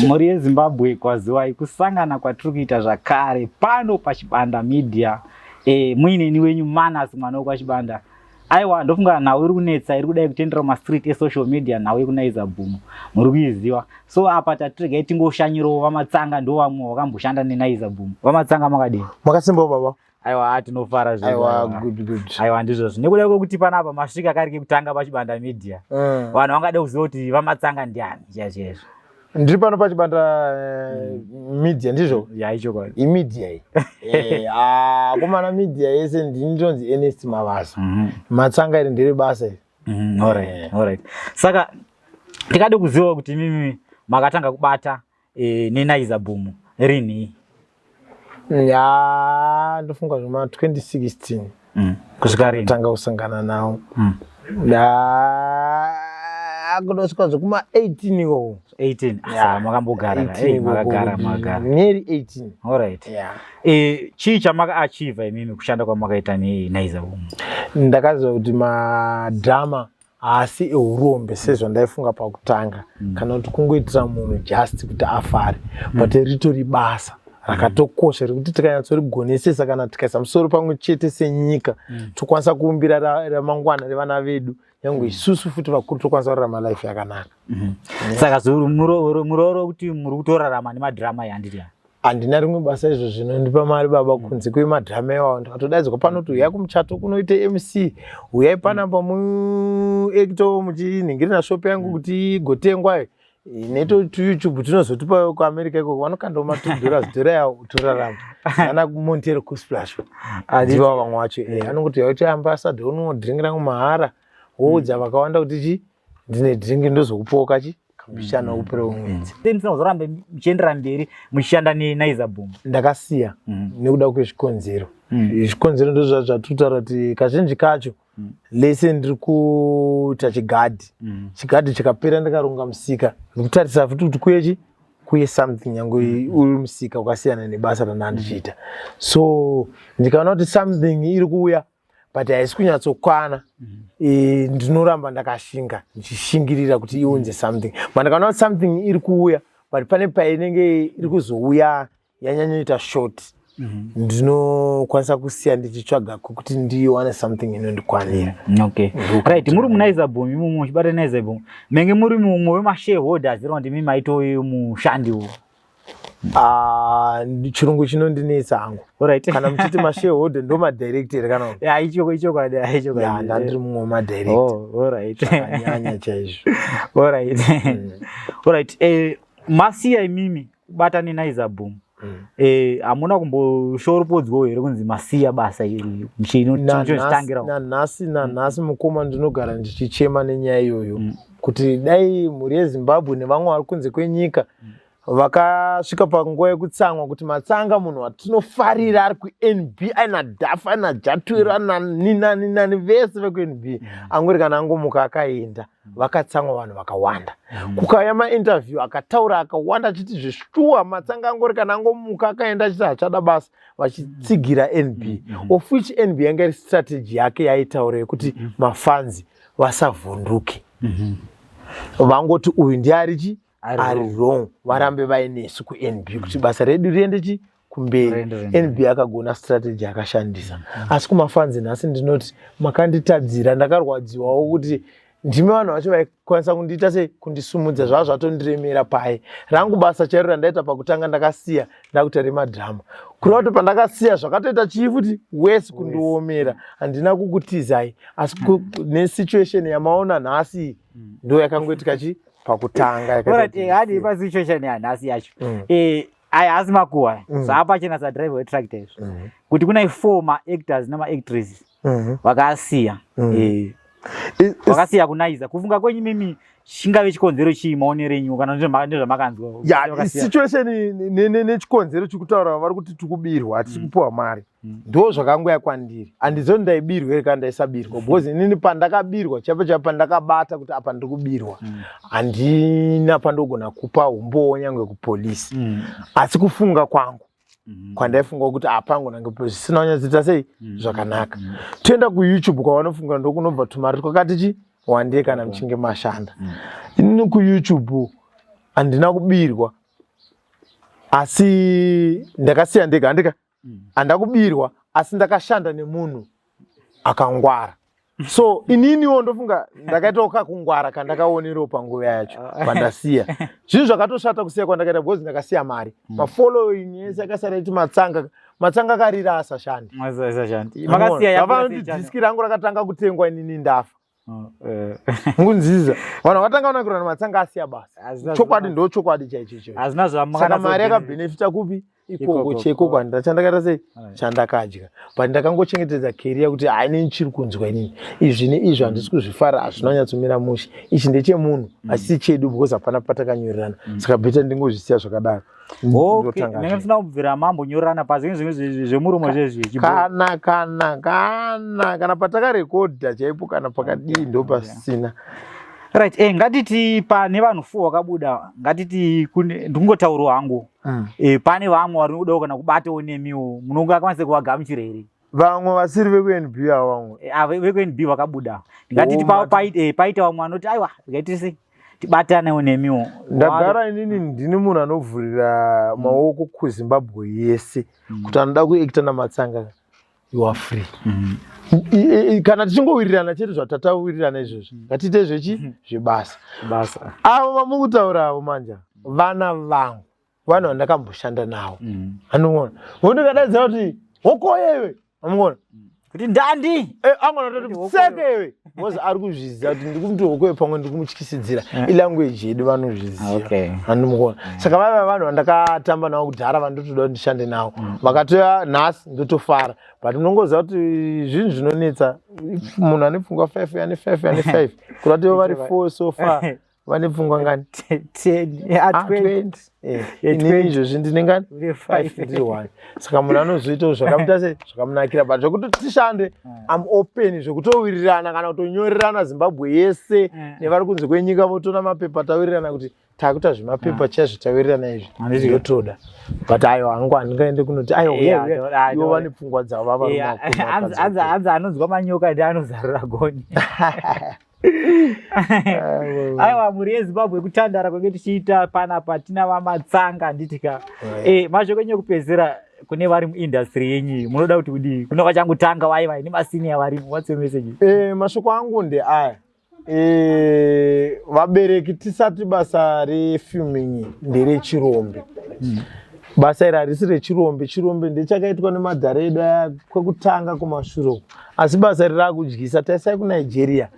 Mhuri yeZimbabwe, kwaziwai kusangana kwatiri kuita zvakare pano paChibanda Media. Muineni wenyu Manas mwana wekwaChibanda. Aiwa, ndofunga nhau iri kunetsa iri kudai kutendera mumastreet esocial media, nhau yekuNaiza Boom muri kuiziva. So apa tatiregai tingoshanyirawo VaMatsanga, ndo vamwe vakamboshanda neNaiza Boom. VaMatsanga, makadini? Makasimba, baba. Aiwa, tinofara zvedu. Aiwa. Aiwa. Good, good. Aiwa, ndizvozvo, nekuda kwekuti panapa masvika kari kekutanga paChibanda Media, vanhu vangade kuziva kuti VaMatsanga ndiani chaizvo chaizvo. Ndiri pano paChibanda Media, ndizvo? Ya, ichokwadi. Imedia iyi. Ah, komana, media yese ndini ndinonzi Ernest Mavasa. Matsanga iri ndere basa iri. Alright. Saka tikade kuziva kuti imimi makatanga kubata neNaiza Boom rini? Ya, ndofunga zvema 2016. Kusvika rini? Tanga kusangana nawo kudosvika zvekuma 18 ikoko. 18. Ah, saka makambogara ka? 18. Makagara, makagara. Nearly 18. Alright. Yeah. Chii chamakaachiever imimi kushanda kwamakaita neNaiza Boom? Ndakaziva kuti madhama haasi eurombe sezvandaifunga pakutanga, kana kuti kungoitira munhu just kuti afare, but ritori basa rakatokosha rekuti tikanyatsorigonesesa, kana tikaisa musoro pamwe chete senyika, tokwanisa kuumbira ramangwana revana vedu, nyange isusu futi vakuru tokwanisa kurarama life yakanaka. Saka muroro kuti muri kutorarama nemadhirama yanditi? Handina rimwe basa izvo zvinondipa mari, baba, kunze kwemadhirama iwawo. Ndikatodaidzwa pano kuti uyai kumuchato kunoite MC, uyai panapa muacto muchinhingirira shop yangu kuti igotengwa, neto tuYouTube tinozotipa kuAmerica ikoko, vanokandawo ma$2 dhora yawo, torarama. Ana Montero Kusplash ndiva vamwe vacho. Anongoti yaiti ambassador, unowo drink rangu mahara, woudza vakawanda kuti chi ndine drink, ndozokupawo kachi kambichana kupera mwedzi. Musina muchiendera mberi muchishanda neNaiza Boom? Ndakasiya nekuda kwezvikonzero. Zvikonzero ndozva zvatutaura kuti kazhinji kacho lese ndiri kuita chigadhi. Chigadhi chikapera, ndikaronga musika, ndikutarisa futi kuti kuye kuye something, nyange uri musika wakasiyana nebasa randanga ndichiita. So ndikaona kuti something iri kuuya but haisi kunyatsokwana, ndinoramba ndakashinga, ndichishingirira kuti iunze something. But ndikaona kuti something iri kuuya but pane painenge iri kuzouya yanyanyoita short, ndinokwanisa kusiya ndichitsvaga kwekuti ndiwane something inondikwanira. Okay, right. Muri muNaiza Boom imomo, muchibata Naiza Boom, menge muri mumwe wemashareholders here, kuti imi maitove mushandiwo? Ah, chirungu chinondinetsa hangu. Kana muchiti mashareholder, ndo madirector kana? Ya, ichokwadi. Ya. Ichokwadi. Ndandiri mumwe wemadirector. Oh, alright. Zvakanyanya chaizvo. Alright. Masiya imimi kubata neNaiza Boom, hamuna kumboshoropodzwawo here kunzi masiya basa iri muchinochitangira? Nanhasi, mukoma, ndinogara ndichichema nenyaya iyoyo, kuti dai mhuri yeZimbabwe nevamwe vari kunze kwenyika vakasvika panguva yekutsamwa kuti Matsanga, munhu watinofarira ari kuNB, aina Dhafa, aina Jatwero, aina ninani nani, vese vekuNB, angori kana angomuka akaenda, vakatsamwa vanhu vakawanda. Kukauya mainterview akataura akawanda achiti zveshuwa Matsanga angori kana angomuka akaenda, achiti hachada basa, vachitsigira NB, of which NB yanga iri strategy yake yaitaura yekuti mafanzi vasavhunduke, vangoti uyu ndiari chi Ari ari wrong, varambe vainesu kuNB kuti basa redu riende chi kumberi. Riende. NB akagona strategy akashandisa, asi kumafanzi nhasi ndinoti makanditadzira. Ndakarwadziwawo kuti ndimi vanhu vacho vaikwanisa kundiita sei, kundisumudza. Zvava zvatondiremera pai rangu basa chairo randaita pakutanga, ndakasiya ndakuita remadhirama, kureva kuti pandakasiya zvakatoita chii futi wese kundiomera. Handina kukutizai, asi nesituation yamaona nhasi ndo yakangoitika chi pakutanga yakaita Alright, kuti hadi ndisiye. pasituation yanhasi yacho, aya asi makuhwa, zvaapachena sadriver wetractor izvo, kuti kuna four maactors nemaactresses vakasiya vakasiya kuNaiza. Kufunga kwenyu mimi, chingave chikonzero chii, maonero enyu, kana ndezvamakanzwa? Ya. Vakasiya. Situation nechikonzero chikutaura, vari kuti tikubirwa, hatisi kupiwa mari. Ndo zvakangoya kwandiri. Handizoni ndaibirwa here kana ndaisabirwa, because inini pandakabirwa chaipo chaipo, pandakabata kuti apa ndiri kubirwa, handina pandogona kupa umbowo nyange kupolisi. Asi kufunga kwangu kwandaifunga kuti apangona zvisina kunyatsoita sei zvakanaka, toenda kuYouTube kwavanofunga ndokunobva tumari twakati chi wandei kana muchinge mashanda. Inini kuYouTube handina kubirwa. Asi ndakasiya ndega, handika handakubirwa, asi ndakashanda nemunhu akangwara. So ininiwo ndofunga ndakaitawo kakungwara kandakaonerawo panguva yacho pandasiya. Zvinhu zvakatoshata kusiya kwandakaita, because ndakasiya mari, mafollowing ese akasara iti Matsanga. Matsanga akarira asashandi. Asashandi. Makasiya Zvakafanana kuti dhiski rangu rakatanga kutengwa inini ndafa. Mukunziza, vanhu vakatanga kunakirwa naMatsanga asiya basa. Chokwadi, ndo chokwadi chaicho ichocho. Hazina. Saka mari yakabhenefita kupi ikoko? Ikoko. Chekoko handina chandakaita sei, chandakadya, but ndakangochengetedza career kuti hai, nini chiri kunzwa inini izvi neizvi handisi kuzvifara, hazvina kunyatsomira mushe. Ichi ndechemunhu, hachisi chedu, because hapana patakanyorerana, saka better ndingozvisiya zvakadaro. Ndotanga Menge musina kubvira mambonyorerana pasi zvimwe zvemuromo zvezvi? Kana patakarekodha chaipo, kana pakadii, ndo pasina. Right, ngatiti pane vanhu four vakabuda, ngatiti kune, ndikungotaurawo hangu, pane vamwe vari kudawo kana kubatawo nemiwo, munongakwanise kuvagamuchira here? Vamwe vasiri vekuNB avo vamwe? Ava vekuNB vakabuda, ngatiti paita vamwe vanoti aiwa, ngaitise tibatanewo nemiwo. Ndagara inini ndini munhu anovhurira maoko kuZimbabwe yese kuti anoda kuacta naMatsanga, you are free. Kana tichingowirirana chete zvatatawirirana izvozvi, ngatiite zvechi zvebasa. Basa. Avo vamukutaura avo manja vana vangu, vanhu vandakamboshanda navo. Anoona vondikadaidzira kuti hokoyewe, amuona? Kuti ndandi. Angona toti tsekewe, because ari kuzviziva kuti ndikumuti hokoye, pamwe ndikumutyisidzira. Ilanguage yedu, vanozviziva. Handimukuona, saka vaiva vanhu vandakatamba navo kudhara, vandotoda kuti ndishande navo. Vakatoya nhasi, ndotofara, but munongoziva kuti zvinhu zvinonetsa. Munhu ane pfungwa 5, ane 5, ane 5, kuda kuti vari 4, so far vane pfungwa ngani? 10. Ah, 20. 20. Inini 20. Izvozvi ndine ngani? Une 5. 5. Ndiri 1, saka munhu anozoitawo zvakamuita sei, zvakamunakira, but zvekuti tishande, am open zvekutowirirana kana kutonyorerana Zimbabwe yese nevari kunze kwenyika, votora mapepa, tawirirana kuti takuita zvemapepa chaizvo, tawirirana izvi. Handiti- Ndotoda, but aiwa, hangu handingaende kunoti aiwa, uya, uya. Ivo vane pfungwa dzavo, vava Hanzi anonzwa manyoka ndi anozarura goni. Aiwa, mhuri yeZimbabwe, kutandara kwenge tichiita panapa tina vaMatsanga, handitika? Mashoko enyu ekupedzisira kune vari muindustry yenyu iyi, munoda kuti kudii kune vachangotanga, vai nemasenior varimo? What's your message? Mashoko angu ndeaya. Vabereki, tisati basa refilming nderechirombe. Basa iri harisi rechirombe. Chirombe ndechakaitwa nemadhara edu aya kwekutanga kumashure uku, asi basa iri rakudyisa. Taisai kuNigeria,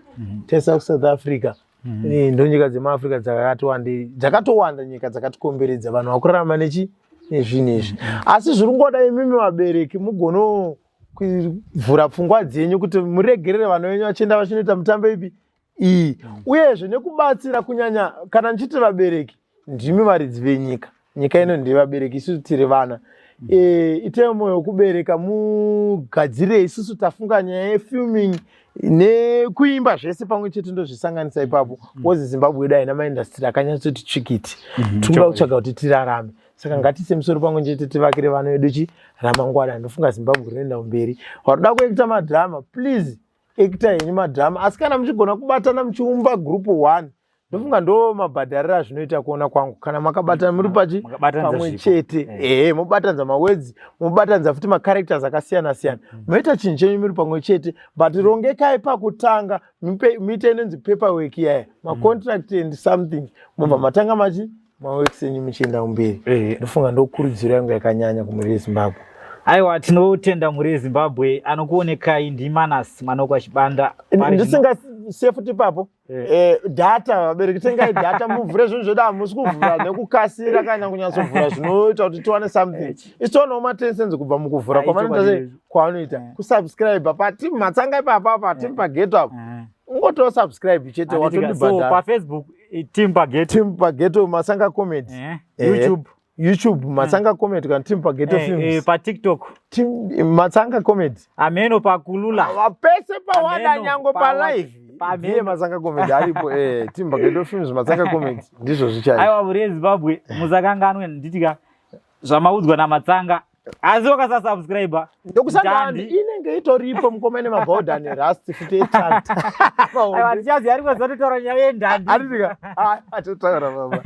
taisai kuSouth Africa. Ndo nyika dzemuAfrica dzakati wandei, dzakatowanda nyika dzakatikomberedza, vanhu vakurarama nechi nezvinhu izvi. Asi zviri kungoda imimi vabereki mugono kuvhura pfungwa dzenyu kuti muregerere vana venyu vachienda vachinoita mitambo ipi iyi, uyezve nekubatsira. Kunyanya kana ndichiti vabereki, ndimi varidzi venyika. Nyika ino ndevabereki, isusu tiri vana. Itei mwoyo wekubereka, mugadzire. Isusu tafunga nyaya yefilming nekuimba zvese pamwe chete, ndozvisanganisa ipapo, because Zimbabwe yedu haina maindustry akanyatsoti tsvikiti. Tinoda kutsvaga kuti tirarame, saka ngatiise musoro pamwe chete, tivakire vana vedu chi ramangwana. Ndofunga Zimbabwe rinoenda kumberi. Varoda kuacta madhirama, please acta henyu madhirama, asi kana muchigona kubatana muchiumba group one, ndofunga ndo mabhadhariro azvinoita kuona kwangu. Kana makabatana muri pachi Makabatanidza pamwe zvipo. chete, ehe, mobatanidza mawords, mobatanidza futi macharacters akasiyana siyana, moita chinhu chenyu muri pamwe chete. But rongekai pakutanga, muite inonzi paperwork iyaya, macontract and something, mobva matanga machi maworks enyu muchienda kumberi. Ndofunga ndokurudziro yangu yakanyanya kumhuri yeZimbabwe. Aiwa, tinotenda mhuri yeZimbabwe. Anokuonekai ndiManas mwana wekwaChibanda. Ndisingasiye futi ipapo. Data, vabereki, tengai data muvhure zvinhu zvedu. Hamusi kuvhura nekukasira kana kunyatsovhura zvinoita kuti tiwane something. Isu tiwanewo ma10 cents kubva mukuvhura Ah, kwavanoita ichokwadi sei, izvo. kwavanoita kusubscribe patimu Matsanga ipapa, patimu pageto apo, ungotowo subscribe chete. Handitika, so Watondibhadhara. paFacebook, Team Pageto. Team Pageto Matsanga Comedy. YouTube. YouTube Matsanga Comedy kana Team Pageto Films. PaTikTok. Team Matsanga Comedy. Ameno pakulula. Pese pawada. Ameno, Nyango palive. Pameno. Ndiye Matsanga Comedy aripo. Team Pageto Films, Matsanga Comedy, ndizvo zvichai. Aiwa, mhuri yeZimbabwe, musakanganwe, nditika, zvamaudzwa naMatsanga, asi wakasasubscribe Ndokusandandi inenge itoripo, mukoma, ine mabhodha nerust futi etractor. Aiwa, tichaziva rimwe zuva totaura nyaya yendandi. Aritika atotaura baba.